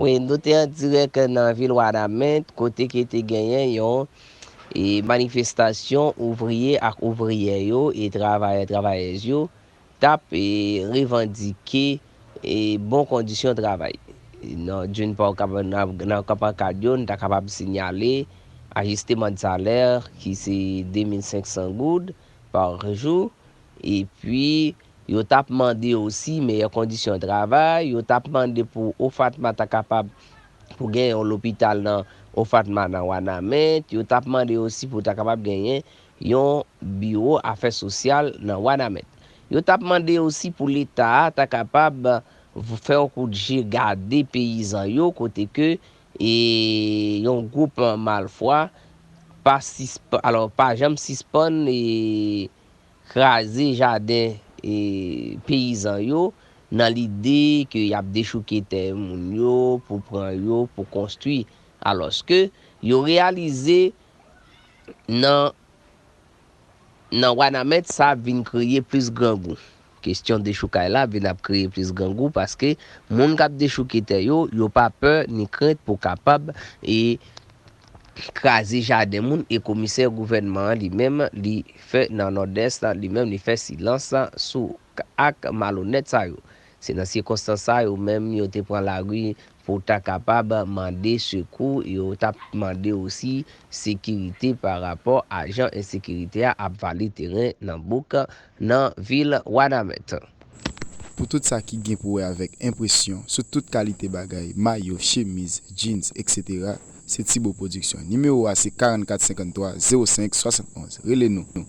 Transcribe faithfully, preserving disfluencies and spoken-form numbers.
Apre, nou te an dirèk nan vil Wanament, kote ke te genyen yon e manifestasyon ouvriye ak ouvriyè yo e travayè travayèz yo t ap e revandike e bon kondisyon travay. Nan, d'une part, nan, nan kanpankad yo, nou ta kapab sinyale ajisteman de salè ki se de mil senk san goud pa jou, epi yo t ap mande osi meyè kondisyon travay, yo t ap mande pou OFATMA ta kapab pou gen yon lopital nan OFATMA nan Wanament, yo t ap mande osi pou ta kapab genyen yon biwo afè sosyal nan Wanament. Yo t ap mande osi pou Leta a ta kapab fè yon kout je gade peyizan yo kote ke e yon gwoup malfwa pa sisp, alò, pa janm sispann e kraze jaden e peyizan yo nan lide ke y ap dechouke tè moun yo pou pran yo pou konstwi. Alòske yo reyalize nan nan Wanament sa ap vin kreye plis grangou. Kesyon dechoukay la vin ap kreye plis grangou paske moun k ap dechouke tè yo, yo pa pè ni krent pou kapab e kraze jaden moun e komisè gouvènman an li menm li fè nan Nòdès li menm li fè silans sou ak malonèt sa yo. Se nan sikonstans sa yo menm yo te pran lari pou ta kapab mande sekou, yo t ap mande osi sekirite pa rapò ajan ensekirite a ap vale teren nan bouk nan vil Wanament. Pou tout sa ki gen pou wè avèk enpresyon sou tout kalite bagay, mayo, chemiz, jeans, etsetera, se Tibo Production. Nimewo a se karannkat senkanntwa zewo senk swasantonz. Rele nou.